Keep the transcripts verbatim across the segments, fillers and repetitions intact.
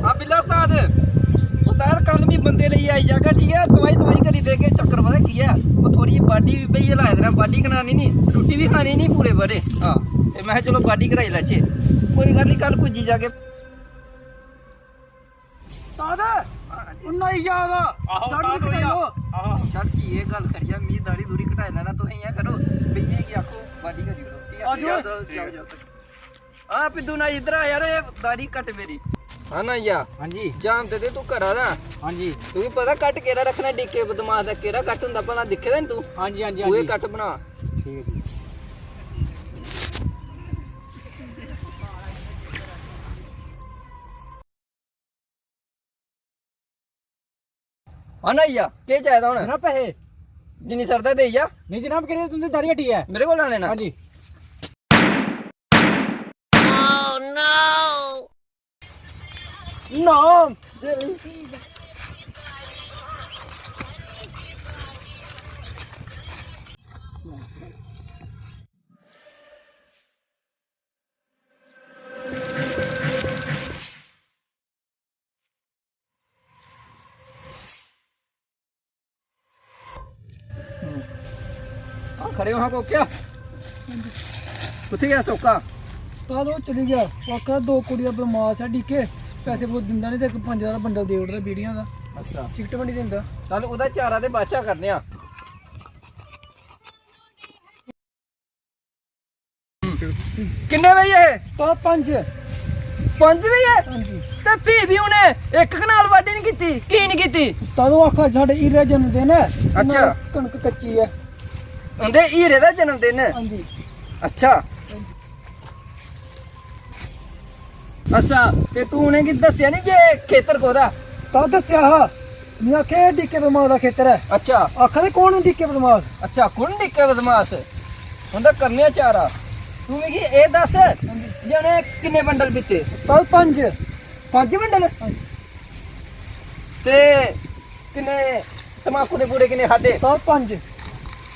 हाँ, बिल्ला उस्ताद। उस्ताद, कल मी बंदे लेइयै आई जागा, ठीक ऐ? दवाई, दवाई करी देगे। चक्कर पता केह् ऐ? ओह् थोह्ड़ी बाडी बी, भैया लाए दे न, बाडी बनानी नी, रुट्टी बी खानी नी पूरे बरे। हाँ, ते में चलो बाडी कराई लैचे। कोई गल्ल नी, कल पुज्जी जागे। उस्ताद, उन्ना आई जा दा। आहो, उस्ताद, होई जा। आहो। सर जी, एह् गल्ल करियै मी दाढ़ी दूढ़ी कटाई लैना। तुस इ'यां करो, भैया गी आखो, बाडी करी ओड़ो, ठीक ऐ? आ जाओ। जाओ, जाओ, जाओ। हाँ, पिद्दू ना इधर आ यार, ये दाढ़ी कट मेरी। हाँ ना यार। हाँ जी। जान ते दे तू घरा दा। हाँ जी। तुगी पता कट केरा रखना, डीके बदमाश दा केरा कट हुंदा, भला दिक्खे दा नी तू? हाँ जी, हाँ जी, हाँ जी। कट बना। ठीक है जी। हाँ ना, आइया, केह् चाहिदा हुन? जनाब, पैसे। जिन्नी सरदा देई जा। नहीं जनाब, केह् तुंदी दाढ़ी हट्टी ऐ। मेरे कोल आने ना। हाँ जी। ना। हाँ, खड़े हो, हाँ, को क्या? कुत्थे गया सोका? कल वो चली गया, वो आखा दो कुड़ियां बदमाश है, डीके, पैसे बहुत दिंदा नहीं, ते इक पंज हजार बंडल दे उड़दा बीड़ियां दा। अच्छा। सिगरेट बी नहीं दिंदा। चल, ओह्दा चारा ते बाचा करने आं। किन्ने भैया हे? तो पंज। पंज भैया? हाँ जी। ते फ्ही बी उ'नें इक कनाल बाड्ढी निं कीती, की निं कीती? उस्ताद, ओह् आखा दे साढ़े हीरे दा जन्मदिन ऐ, अच्छा। कनक कच्ची ऐ। उं'दे हीरे दा जन्मदिन ऐ? हाँ जी। अच्छा। अच्छा, ते तू उ'नेंगी दस्सेआ निं जे खेतर कोह्दा? तां दस्सेआ हा। में आखेआ, "एह् डीके बदमाश दा खेतर ऐ।" अच्छा। आखा दे, "कौन ऐ डीके बदमाश?" अच्छा, कु'न डीके बदमाश? उं'दा करने आं चारा। तू मिगी एह् दस्स जे उ'नें किन्ने बंडल पीते? कल पंज। पंज बंडल? पंज। ते किन्ने तमाकू दे पूड़े किन्ने खाद्धे? कल पंज।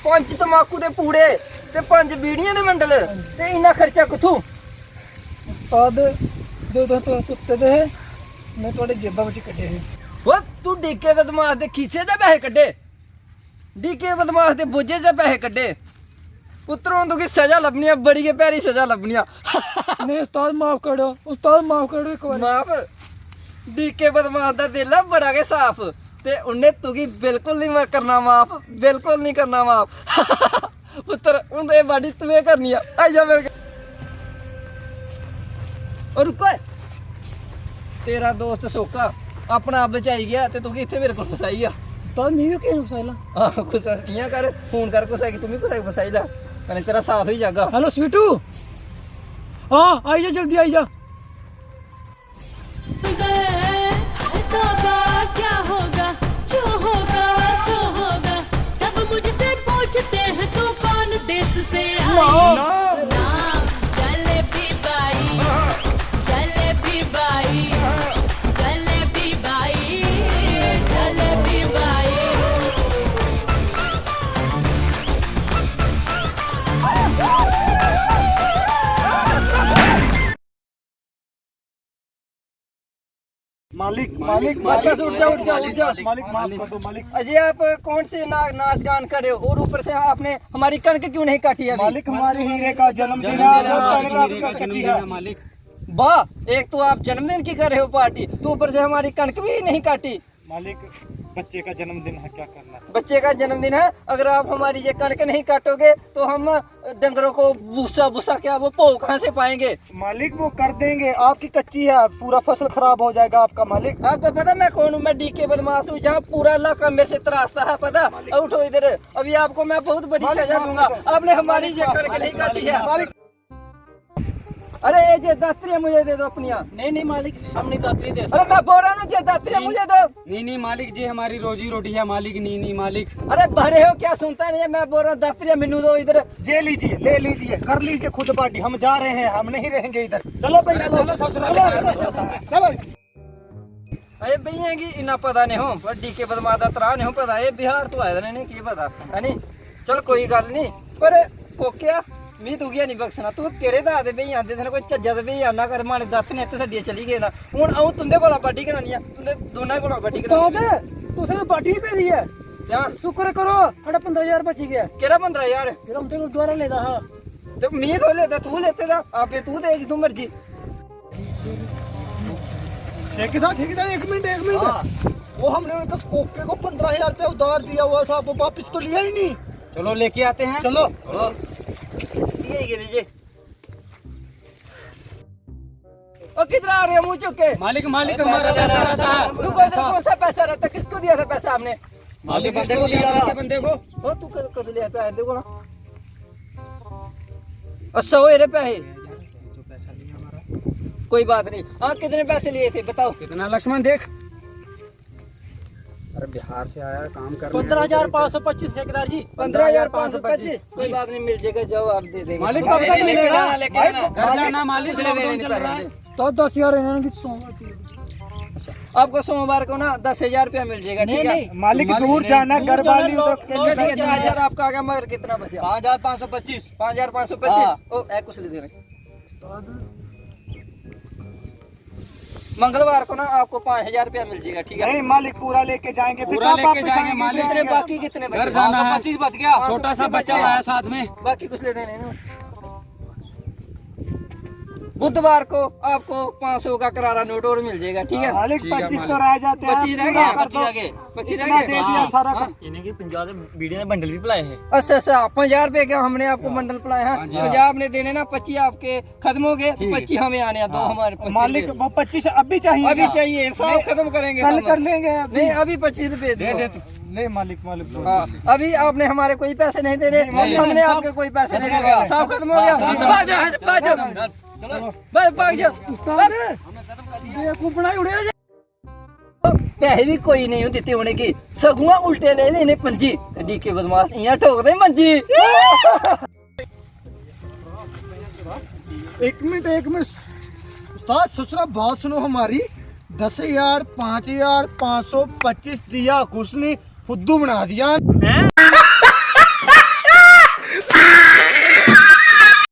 पंज तमाकू दे पूड़े ते पंज बीड़ियां दे बंडल। पंज। ते इन्ना खर्चा कुत्थूं? उस्ताद, जदूं तुस सुत्ते दे हे, में थुआढ़े जेबा बिच कड्ढे हे। ओ, तू डीके बदमाश दे खीसे चा पैसे कड्ढे? डीके बदमाश दे बोझे चा पैसे कड्ढे? पुत्तर, हून तुगी सजा लब्भनी ऐ, बड़ी गै भैड़ी सजा लब्भनी ऐ। नेईं उस्ताद, माफ करो, उस्ताद, माफ करो इक बारी। माफ? डीके बदमाश दा दिल ऐ बड़ा गै साफ, ते उन्नै तुगी बिल्कुल निं म-, करना माफ, बिल्कुल निं करना माफ। पुत्तर, हून ते एह् बाड्ढी तूं गै करनी ऐ। आई जा मेरे कन्नै। ओ रुको, तेरा दोस्त सोका अपना आप बचाई गेआ ते तुगी इत्थै मेरे कोल फसाई गेआ। उस्ताद, मिगी केह् फसाई ला? आहो, कुसै कि'यां कर, फोन कर कुसै गी, तूं बी कुसै गी फसाई लै, कन्नै तेरा साथ होई जागा। हेलो स्वीटू, हाँ, आई जा, जल्दी आई जा। गए, तौबा, क्या होगा, जो होगा, सो होगा। सब मुझसे पूछते हैं, तू कौन देश से आई? ना। ना, जलेबी बाई, जलेबी बाई, जलेबी बाई, जलेबी बाई। मालिक, मालिक, बस, बस, उठ जाओ, उठ जाओ, उठ जाओ। मालिक, माफ कर दो, मालिक। अजय, आप कौन से ना-, नाच गान कर रहे हो और ऊपर से आपने हमारी कणक क्यों नहीं काटी अभी? मालिक, हमारे हीरे का जन्मदिन है, वो कणक आपकी कच्ची है। मालिक। वाह, एक तो आप जन्मदिन की कर रहे हो पार्टी, तो ऊपर से हमारी कणक भी नहीं काटी। मालिक, बच्चे का जन्मदिन है, क्या करना है? बच्चे का जन्मदिन है, अगर आप हमारी ये कणक नहीं काटोगे तो हम डंगरों को भूसा, भूसा क्या, वो भोग कहाँ से पाएंगे? मालिक, वो कर देंगे, आपकी कच्ची है, पूरा फसल खराब हो जाएगा आपका मालिक। आपको पता मैं कौन हूँ? मैं डीके बदमाश हूँ, जहाँ पूरा इलाका मेरे से त्रासता है, पता? मालिक। उठो इधर, अभी आपको मैं बहुत बड़ी मालिक, सजा माफ दूंगा। कर दो। आपने हमारी ये मालिक, कणक नहीं काटी है। मालिक। अरे, ये जे दात्रियां मुझे दे दो अपनियां। नहीं, नहीं मालिक, हम नहीं दात्रियां दे सकते। अरे, मैं बोल रहा हूँ, जे दात्रियां मुझे दो। नहीं, नहीं मालिक जी, हमारी रोजी रोटी है मालिक, नहीं, नहीं मालिक। अरे, बहरे हो क्या, सुनता नहीं है? मैं बोल रहा हूँ, दात्रियां मिन्नू दो इधर। ये लीजिए, ले लीजिए, कर लीजिए खुद पार्टी, हम जा रहे हैं, हम नहीं रहेंगे इधर। चलो भाई, चलो, चलो, चलो, चलो, चलो। अरे भैया गी इन्ना पता नहीं हो, पर डीके बदमाश दा त्राह नहीं हो पता, ये बिहार तो आए दे ने, इ'नें केह् पता, है नी? चल कोई गल्ल नहीं, पर कोकेआ, में तुगी नहीं बख्शना। तू केड़े दा ते बेही आंदे थे, कोई चज्जा ते बेही आना कर, माने दत्त ने इत्थे छड्डियै चली गए ना। हुन अ'ऊं तुंदे कोला बाड्डी करानी ऐ, तुंदे दोनां कोला बाड्डी करानी। उस्ताद, तुसें बाड्डी पेदी ऐ। क्या? शुक्र करो, साढ़ा पंदरां ज्हार बची गया। केड़ा पंदरां ज्हार? जेह्ड़ा उंदे कोल दोबारा लेदा हा। ते में तो लेदा, तू लेते दा, आपे तू दे जिदू मर्जी। ठेकेदार, ठेकेदार, एक मिनट, एक मिनट। हाँ। वो हमने उनका कोके को पंद्रह हजार रुपया उधार दिया हुआ था, वो वापस तो लिया ही नहीं। चलो, लेके आते हैं। चलो। ये, ये लीजिए। ओ, किधर आ रहे हो मुंह चुक के? मालिक, मालिक, हमारा पैसा रहता है। रुको, इधर कौन सा पैसा रहता है? किसको दिया था पैसा आपने? मालिक, बंदे को दिया था। बंदे को। ओ, तू कद, कद लिया पैसे? देखो ना। अच्छा, वो ये रहे पैसे। कोई बात नहीं। हाँ, कितने पैसे लिए थे, बताओ। कितना, लक्ष्मण, देख। अरे, बिहार से आया, काम करने। पंद्रह हजार पाँच सौ पच्चीस, ठेकेदार जी। पंद्रह हजार पाँच सौ पच्चीस। कोई बात नहीं, मिल जाएगा, जाओ, आप दे देंगे। मालिक, कब तक मिलेगा? लेके आना, लेके आना। भाई, घर जाना, मालिक, कुछ लेने lockdown नहीं चल रहा है। पैसे। तो दस हजार इन्होंने की सोमवार की। अच्छा, आपको सोमवार को ना दस हजार रुपया मिल जाएगा, नहीं, ठीक है? नहीं। मालिक, दूर जाना, दूर घर जाना, वाली lock-, उधर के लिए lockdown चल रहा है। दस हजार आपका आ गया, मगर कितना बचा? पाँच हजार पाँच सौ पच्चीस। पाँच हजार पाँच सौ पच्चीस। हाँ। ओ, ए, कुछ ले दे रहे। मंगलवार को ना आपको पाँच हजार रुपया मिल जाएगा, ठीक है? नहीं, मालिक, पूरा लेके जाएंगे, फिर पूरा कब लेके वापस जाएंगे, आएंगे? मालिक। कितने बाकी, कितने बचे? घर जाना है। पाँच सौ पच्चीस बच गया। छोटा सा बच्चा लाया साथ में। बाकी कुछ ले देने हैं ना। बुधवार को आपको पाँच सौ का करारा नोट और मिल जाएगा, ठीक है? मालिक, ठीक है, पच्चीस तो मालिक। रह जाते हैं, पच्चीस रह पूरा गया। कर दो। पच्चीस रह इतना गया। दे दिया हाँ, सारा हाँ। का। इन्हें की पंजाब से बीड़ियां दे बंडल भी पिलाए हैं। अच्छा, अच्छा, पंजाह रुपए का हमने आपको हाँ। बंडल पिलाया है। हाँ जी, हाँ। पंजाह आपने देने ना, पच्चीस आपके खत्म हो गए, हाँ। ठीक। पच्चीस हमें आने हैं, दो हाँ। हमारे पच्चीस मालिक, दे दो। वो पच्चीस अभी चाहिए अभी क्या? चाहिए, सब नहीं, खत्म करेंगे कल हम। कर लेंगे अभी। नहीं, अभी पच्चीस रुपए दे दो। दे तू। ले मालिक, मालिक, हाँ, अभी आपने हमारे कोई पैसे नहीं देने, नहीं, मालिक, हमने सब आपके कोई पैसे नहीं खत्म हो देने। गया। सब खत्म हो गया। हाँ, खत्म। भाग जा, भाग जा। चलो। भाग, भाग जा। उस्ताद, बेवकूफ बनाई उड़े। पैसे भी कोई नहीं दिते उ'नेंगी, सगुआं उल्टे ले लेने पंजी। डीके बदमाश इयां ठोकदे मंजी। एक मिनट, एक मिनट। उस्ताद, ससुरा, बात सुनो हमारी। दस हजार, पाँच हजार, पाँच सौ पच्चीस दिया कुछ नहीं, फुद्दू बना दिया। हैं?